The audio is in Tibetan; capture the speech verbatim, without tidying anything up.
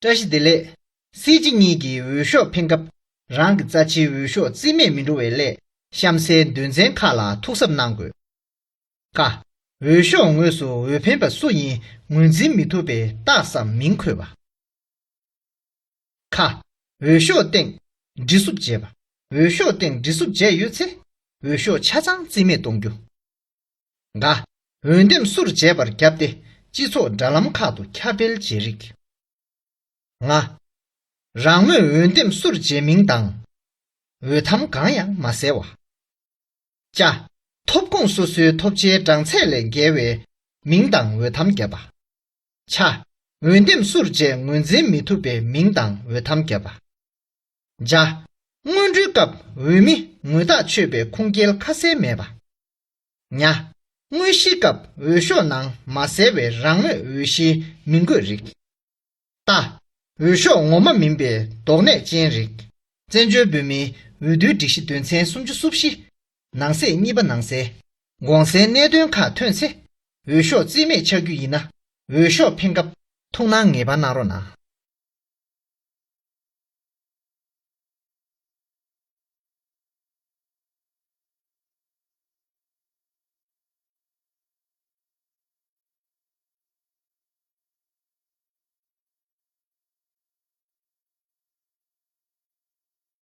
བཀྲ་ཤིས་བདེ་ལེགས། སྲིད་སྤྱི་གཉིས་ཀྱིས་འོས་ཤོག་འཕེན་སྐབས། རང་གི་རྩ་ཆེའི་འོས་ཤོག་རྩིས་མེད་མི་འགྲོ་བའི་སླད། གཤམ་གསལ་དོན་ཚན་ཁག་ལ་ཐུགས་གཟབ་གནང་དགོས། ཀ། འོས་ཤོག་ངོས་སུ་འོས་འཕེན་པ་སུ་ཡིན་ངོས་འཛིན་མི་ཐུབ་པའི་རྟགས་སམ་མིང་འཁོད་པ། ཁ། འོས་ཤོག་སྟེང་། འབྲི་སུབ་བྱས་པ། འོས་ཤོག་སྟེང་འབྲི་སུབ་བྱས་ཡོད་ཚེ། འོས་ཤོག་ཆ་ཚང་རྩིས་མེད་གཏོང་རྒྱུ། འགའ། འོས་འདེམས་སུར་བྱས་པར་བརྒྱབ་སྟེ། སྤྱི་ཚོགས་དྲ་ལམ་ཁག་ཏུ་ཁྱབ་སྤེལ་བྱེད་རིགས། ང་། རང་མོས་འོས་འདེམས་སུར་བྱས་མིང་དང་། འོས་ཐམ་གང་ཡང་མ་གསལ་བ། ཅ། ཐོབ་ཁུངས་སོ་སོའི་ཐོབ་ཆའི་གྲངས་ཚད་ལས་བརྒལ་བའི་མིང་དང་འོས་ཐམ་བརྒྱབ་པ། ཆ། འོས་འདེམས་སུར་བྱས་ངོས་འཛིན་མི་ཐུབ་པའི་མིང་དང་འོས་ཐམ་བརྒྱབ་པ། ཇ། སྔོན་འགྲོའི་སྐབས་འོས་མི་ངོས་ཐག་ཆོད་པའི་ཁུངས་སྐྱེལ་ཁ་གསལ་མེད་པ། ཉ། དངོས་གཞིའི་སྐབས་འོས་ཤོག་ནང་མ་གསལ་བའི་རང་མོས་འོས་གཞིའི་མིང་འགོད་རིགས། ཏ། འོས་ཤོག་ངོ་མ་མིན་པའི་དོགས་གནད་ཅན་རིགས། བཙན་བྱོལ་བོད་མིའི་འོས་བསྡུའི་སྒྲིག་གཞི་དོན་ཚན་སུམ་ཅུ་སོ་བཞི། ནང་གསེས་གཉིས་པ་ནང་གསལ། དགོངས་གསལ་གནད་དོན་ཁག་ཐོན་ཚེ། འོས་ཤོག་རྩིས་མེད་ཆགས་རྒྱུ་ཡིན་ན། འོས་ཤོག་འཕེན་སྐབས་ཐུགས་སྣང་ངེས་པར་གནང་རོགས་གནང་།